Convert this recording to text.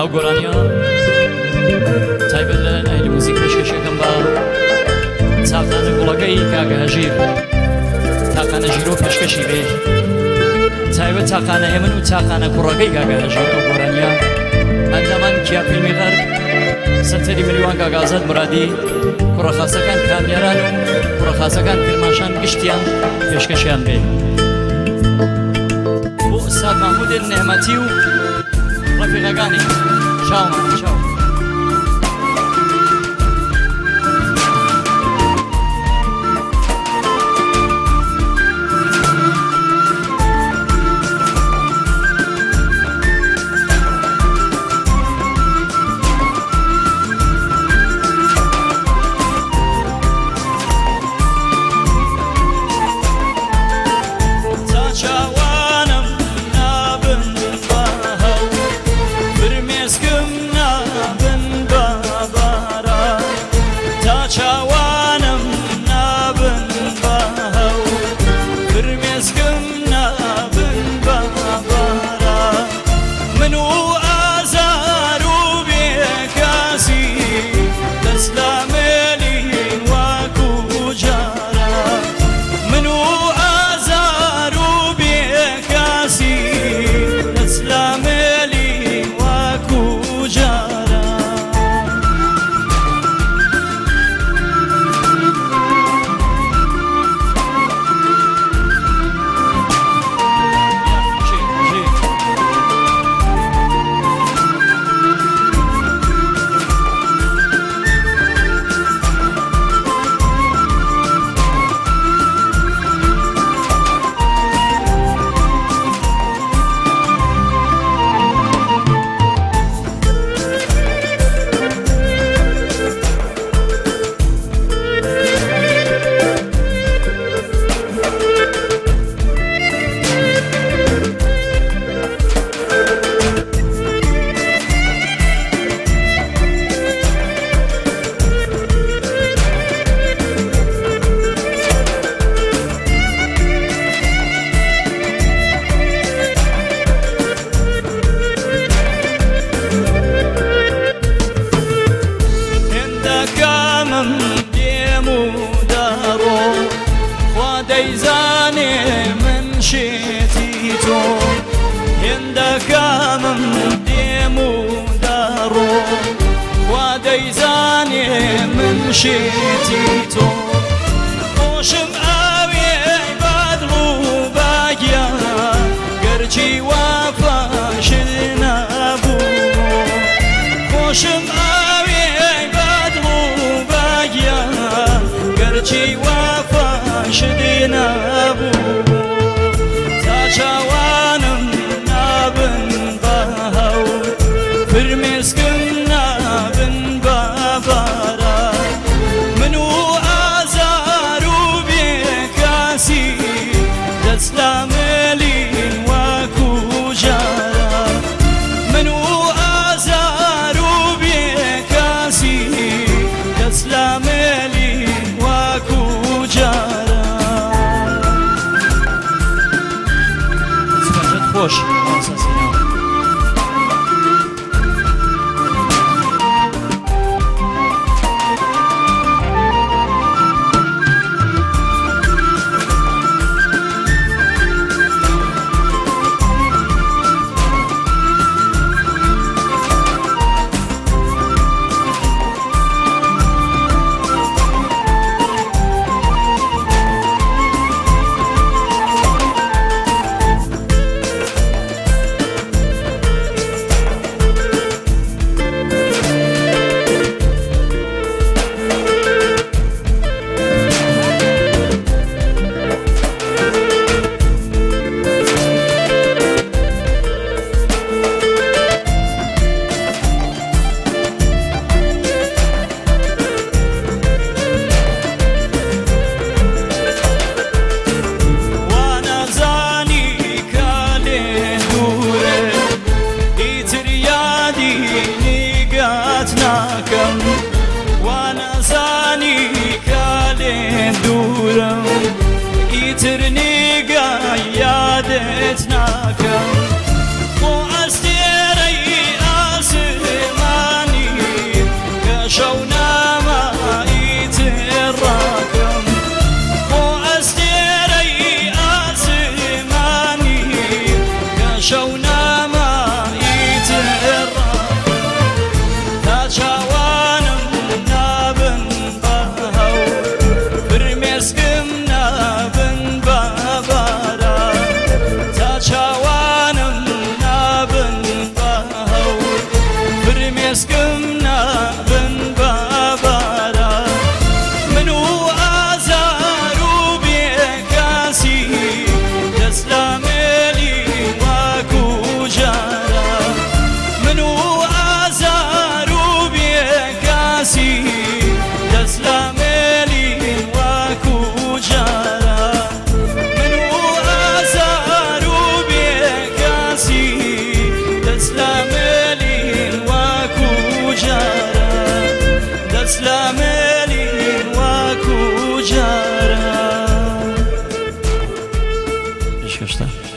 ئەو گۆرانیە تایبەت لەلایەن ئەهلی موزیک پێشکەشەکەم بە چاقانە گوڵەکەی کاکە هەژیر تاقانە ژیرۆ پێشکەشی بێ تایبەت تاقانە هێمن و تاقانە کوڕەکەی کاکە هەژیر ئەو گۆرانیە ئەندامان کیا فیلمی غەرب سەنتەری مریوان کاکە ئازاد مرادی کوڕە خاسەکان کامیاران و کوڕە خاسەکان کرماشان گشتیان پێشکەشیان بێ بۆ ئوستاد مەحموود نعمەتی و ڕەفیقەکانی چاومان چاو. دەست لە مێلی وەکو جارا من و ئازار و بێکاسی دەست لە مێلی وەکو جارا من و ئازار و بێکاسی دەست لە مێلی وەکو جارا دەست لە مێلی وەکو جارا. پێشکەشتان.